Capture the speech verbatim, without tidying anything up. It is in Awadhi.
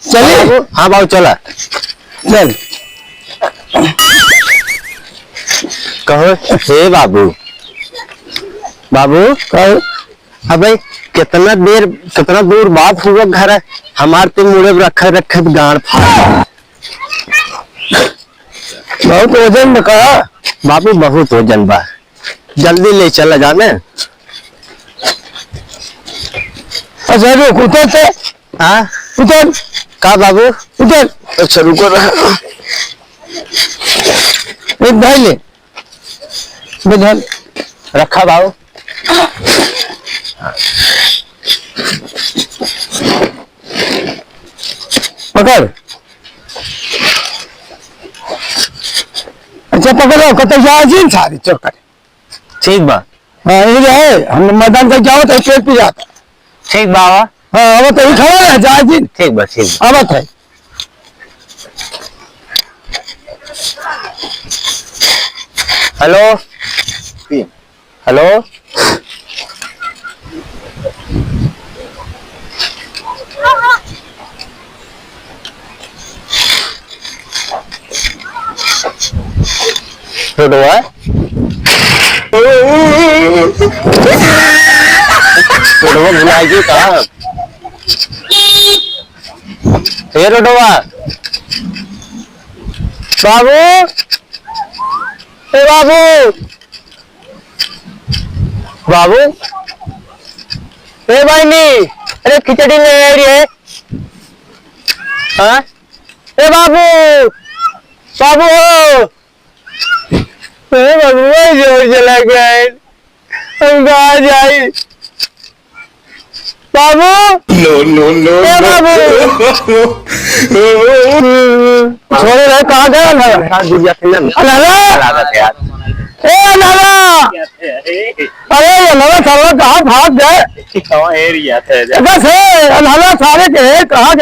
चली? बाबू, हाँ बाबू, चला। चल। कहो, हे बाबू। बाबू, कहो। अबे, कितना देर, कितना दूर बाप हुआ घर है, हमार ते मुड़े रखे रखे गाड़ फाड़। बहुत वजन बा का? बाबू, बहुत वजन बा, जल्दी ले चला जाने। अच्छा, रुक, उतर ते। हाँ? उतर। का बाबू? उतर। अच्छा, रुको ना। एक भाई ले। बंधन। रखा बाबू। पकड़। अच्छा, पकड़ो, कतई जाए जिन सारी चोकर। ठीक बा। हाँ, ये जो है, हम मैदान तक जाओ तो पेट पी जाता। ठीक बा, आवा। हाँ, अब तो ही खड़ा रह, जाए जिन। ठीक बा, ठीक बा। आवत है। हेलो। हेलो। रोडवा? रोडवा भुलाइ गई का? हे रोडवा। बाबू, ए बाबू, बाबू, ए बहिनी, अरे खिचड़ी ले आई रे। हाँ? ए बाबू, बाबू हो। ए बाबू, वही जोर चला गए। हम कहाँ जाई? बाबू। No, no, no, ए no। बाबू। छोड़े रहे, कहाँ गया ना? कहाँ दूर जाते हैं ना? अनहरा। लागत है यार। ए अनहरा। अरे ये अनहरा साला कहाँ भाग गए? कहाँ area थे? बस है, अनहरा सारे के है, कहाँ